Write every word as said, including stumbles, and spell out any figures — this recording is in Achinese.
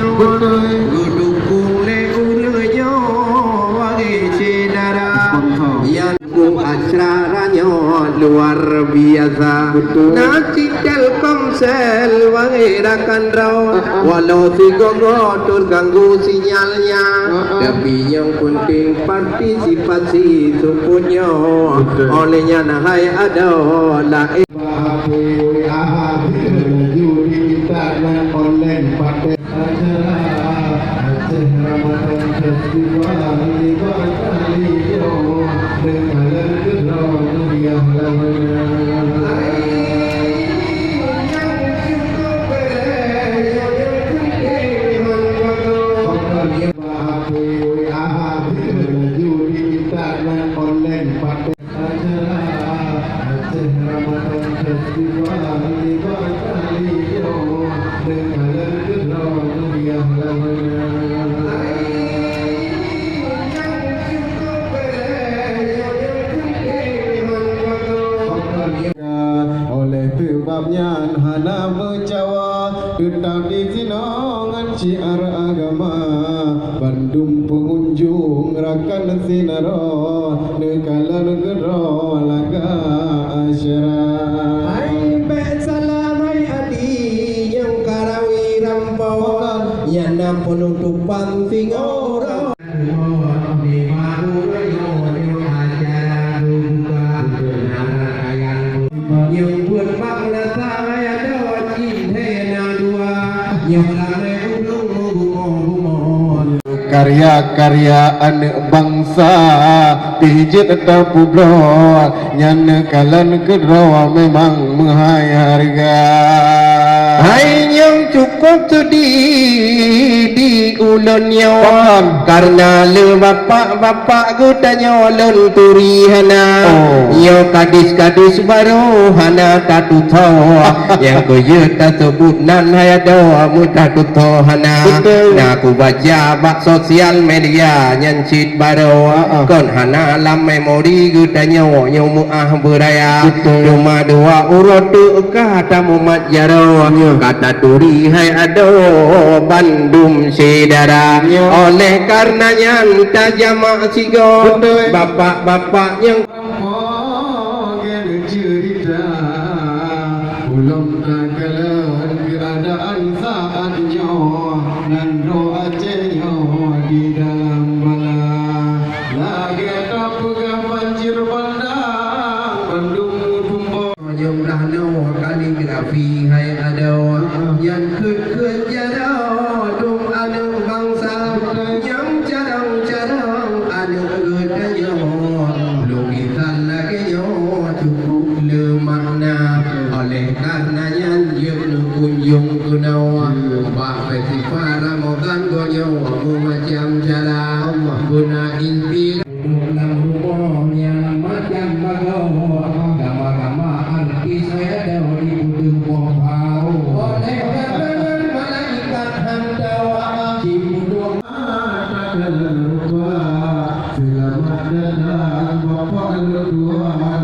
Beutôi. Geudukong lé ulèe nyoe wahé syedara. Beutôi. Nyang ku acara nyoe luar biasa. Beutôi. Na cit Telkomsel wahé rakan droe. Ah, ah. Walau sigoe-goe teuganggu sinyalnya, ah, ah, tapi nyang penting partisipasi seupôt nyoe. Beutôi. Oleh nyan hai adoe laén. Bak H P W A H, laju diintat ngon online pakai acara Aceh Ramadan Festival di Bangkali Jauh, neukalon keudroe meriah lawan. Bak H P W A H, laju diintat ngon online pakai acara Aceh Ramadan Festival di Bangkali Jauh, neukalon keudroe meriah lawan. Oleh sebab nyan hana meucawa, teutap disinoe ngon syiar agama. Bandum peungunjung rakan sinaro, neukalon keudroe lagak asyara. Hai bék salah hai até nyang karawi rampo, nyan na peunutopan singoh uroe. Rumoh di bahu rayoe nyoe acara geubuka, beutôi na rangkaian nyang buet bak meunasah raya dua cit hai na dua, nyang ramé ureueng meugumoh-gumoh. Karya-karya aneuk bangsa, pih jeuet tapeubloe, nyan neukalon keudroe memang meuhai hareuga. Hai nyang cukup seudeh di ulôn nyoe. Pakon? Kareuna le bapak-bapak geutanyoe lôn turi hana. Oh. Nyoe gadis-gadis barô hana tatutoe. Nyang keu jeuet taseubut nan hai adoe meutatutho hana. Beutôi. Na kubaca bak sosial media nyan cit barô. Ha, ha. Kon hana lam memori geutanyoe nyoe meuah beuraya. Beutôi. Teuma dua uroe teuk ka tamumat jaroe. Ya. Ka taturi hai adoe bandum syedara. Ya. Oleh kareuna nyan tajamak sigoe. Beutôi. Bapak-bapak nyang Rampoe geuceurita, ulôn takalon keuadaan saat nyoe, nanggroe Aceh nyoe di dalam bala. Lagèe tapeugah banjir bandang, bandum meutumbôk. Nyoe meudah noe kaligrafi hai adoe, nyan kheun-kheun jaroe dum aneuk bansa, nyang carông-carông aneuk geutanyoe. Lukisan lagèe nyoe cukup le makna, oleh kareuna nyan jeuet neukunjong keunoe. Bak festival Ramadan geutanyoe meumacam cara, beuna inspirasi. Duek lam rumoh nyang macam bagoe, gama-gama artis ayat di puteuh boh baro. Oleh kareuna malaikat handawa, jipuduek mata keuleupah. Seulamat datang Bapak lôn dua.